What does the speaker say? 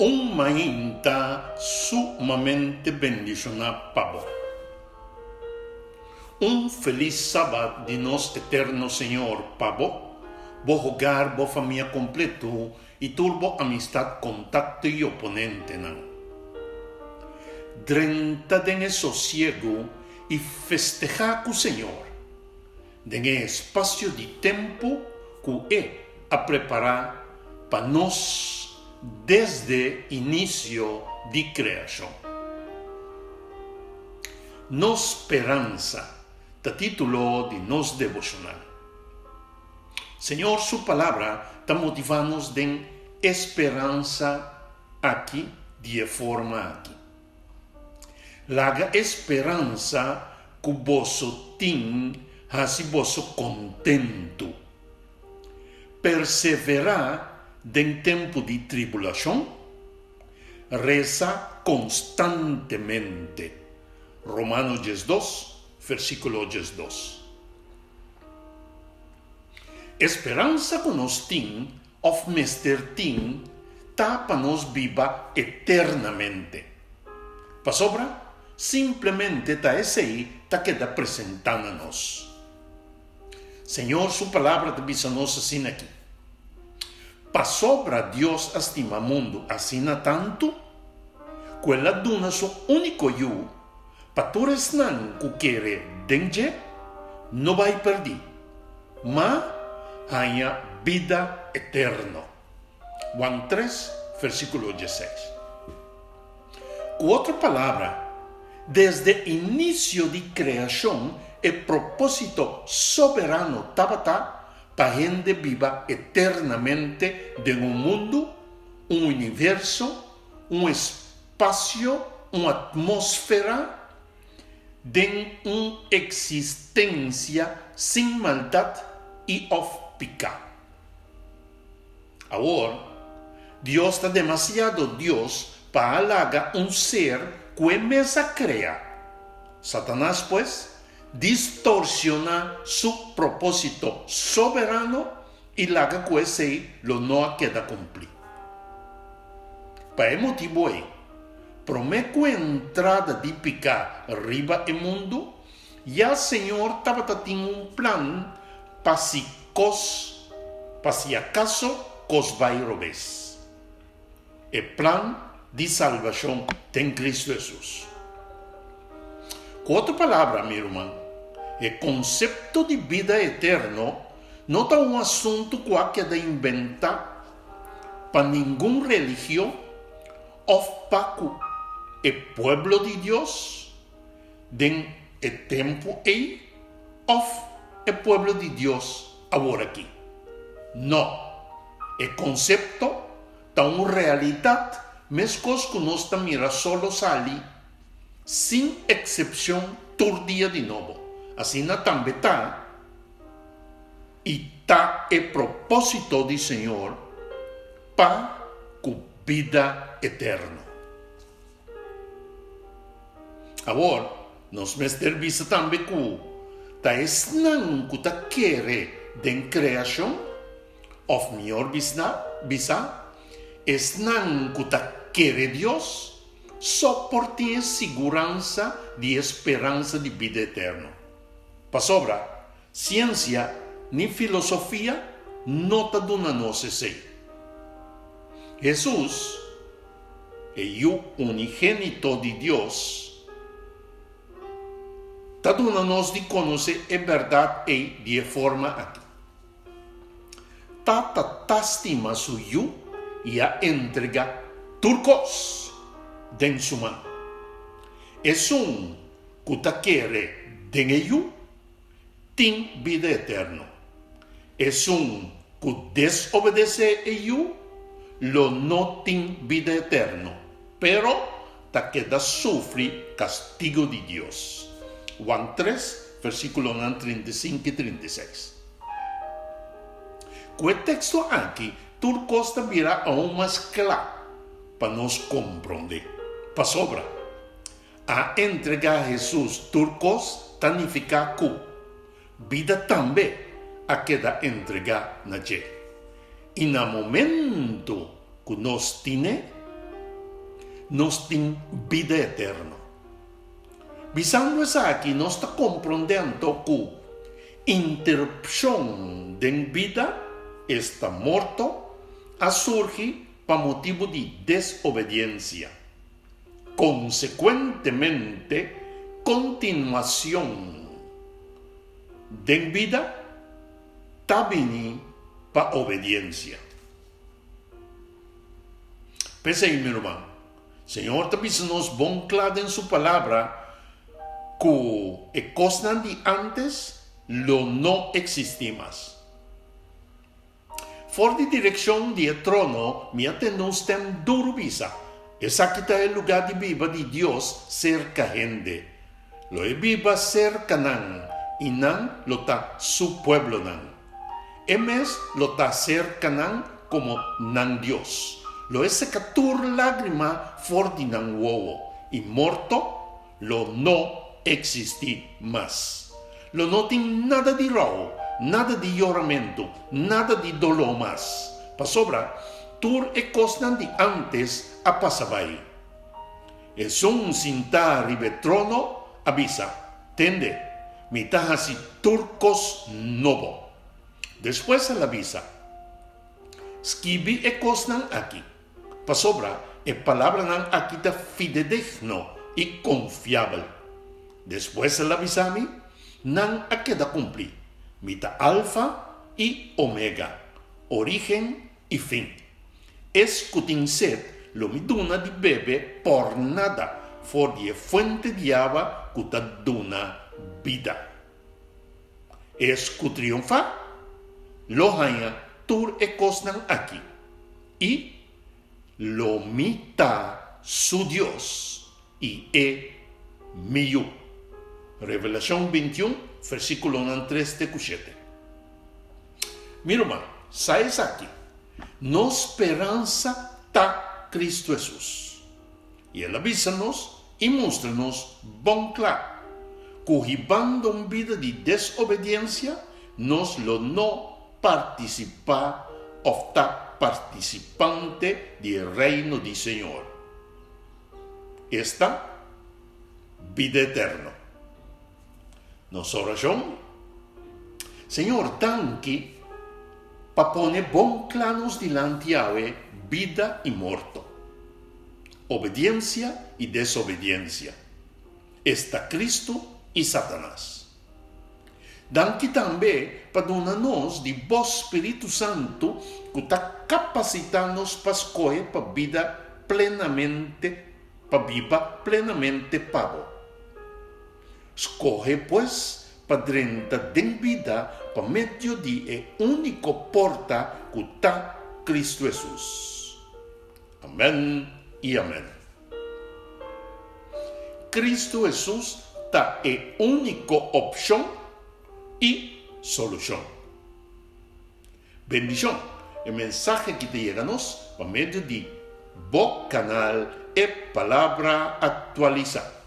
Un mainta sumamente bendishoná pa bo. Un felis Sabat di nos Eterno Señor pa bo, bo hogar, bo famia kompleto i tur bo amistat, kontakto i oponentenan. Drenta den e sosiegu i festehá ku Señor den e espasio di tempu ku E a prepará pa nos desde inisio di kreashon. Nos speransa ta título di nos deboshonal. Señor su Palabra ta motivá nos den e speransa aki di e forma aki. Laga e speransa ku boso tin hasi boso kontentu. Perseverá den tempu di tribulashon, resa konstantemente. Romano 12, versíkulo 12. E speransa ku nos tin òf mester tin ta pa nos biba eternamente. Pasobra simplemente ta esei ta keda presentá na nos. Señor su Palabra ta bisa nos asina aki, Pasobra Dios a stima mundu asina tantu, ku el a duna su úniko Yu, pa tur esnan ku kere den dje no bai pèrdí, ma haña bida eterno. Juan tres, versíkulo dieseis. Ku otro palabra, desde inisio di kreashon e propósito soberano tabata pa hende biba eternamente den un mundu, un universo, un espasio, un atmósfera, den un eksistensia sin maldat i òf piká. Awor, Dios ta demasiado Dios pa a laga un ser ku e mes a krea, Satanas pues, distorsioná su propósito soberano i laga ku esei lo no a keda kumplí. Pa e motibu ei, promé ku entrada di piká riba e mundu, ya Señor tabata tin un plan pa si kos, pa si akaso kos bai robes. E plan di salbashon den Kristu Hesus. Ku otro palabra, mi ruman, e konsepto di bida eterno no ta un asuntu ku a keda inventá pa ningun religion òf pa ku e pueblo di Dios den e tempu ei òf e pueblo di Dios aworakí. No, e konsepto ta un realidat meskos ku nos ta mira solo sali sin eksepshon tur dia di nobo. Asina tambe ta i ta e propósito di Señor pa ku bida eterno. Awor, nos mester bisa tambe ku ta esnan ku ta kere den kreashon, òf mihor bisa, esnan ku ta kere Dios, so por tin e siguransa di e speransa di bida eterno. Pasobra, siensia ni filosofia no ta duna nos esei. Hesus, e Yu unigénito di Dios, ta duna nos di konosé e bèrdat ei di e forma aki. Tata ta stima su Yu i a entregá tur kos den su man. Esun ku ta kere den e Yu tin bida eterno. Esun ku desobedesé e Yu lo no tin bida eterno, pero ta keda sufri kastigu di Dios. Juan tres, versíkulonan 35 i 36. Ku e teksto aki tur kos ta bira aun mas kla pa nos komprondé. Pasobra, a entregá Hesus tur kos ta nifiká ku bida tambe a keda entregá na dje. I na momentu ku nos tin'é, nos tin bida eterno. Bisando esaki nos ta komprondé anto ku interupshon den bida, esta morto, a surgi pa motibu di desobediensia. Konsekuentemente kontinuashon den bida ta bini pa obediensia. P'esei, mi ruman, Señor ta bisa nos bon kla den Su Palabra ku e kosnan di ántes lo no eksistí mas. For di direkshon di e trono mi a tende un stèm duru bisa, Esaki ta e lugá di biba di Dios serka hende. Lo e biba serka nan, i nan lo ta su pueblonan. E mes lo ta serka nan komo nan Dios. Lo e seka tur lágrima for di nan wowo, i morto lo no eksistí mas. Lo no tin nada di rou, nada di yoramentu, nada di doló mas, pasobra tur e kosnan di ántes a pasa bai. Esun sintá riba e trono a bisa, Tende, mi ta hasi tur kos nobo. Despues el a bisa, Skibi e kosnan aki, pasobra e palabranan aki ta fidedigno i konfiabel. Despues el a bisa mi, Nan a keda kumplí. Mi ta Alfa i Omega, orígen i fin. Es ku tin set lo mi duna di bebe pòrnada for di e fuente di awa ku ta duna bida. Es ku triunfá lo haña tur e kosnan aki, i lo mi ta su Dios i e mi yu. Revelashon bintiun, versíkulonan tres te ku shete. Mi ruman, sa esaki, nos speransa ta Kristu Hesus. I el a bisa nos i mustra nos bon kla ku hibando un bida di desobediensia nos lo no partisipá òf ta partisipante di e Reino di Señor, esta, bida eterno. Nos orashon, Señor, danki pa pone bon kla nos dilanti awe bida i morto, obediensia i desobediensia, esta Kristu i Satanas. Danki tambe pa duna nos di Bo Spiritu Santu ku ta kapasitá nos pa skohe pa bida plenamente pa biba plenamente pa Bo. Skohe pues pa drenta den bida pa medio di e úniko porta ku ta Kristu Hesus. Amèn i amèn. Kristu Hesus ta e úniko opshon i solushon. Bendishon! E mensahe aki ta yega nos pa medio di bo kanal E Palabra Aktualisá.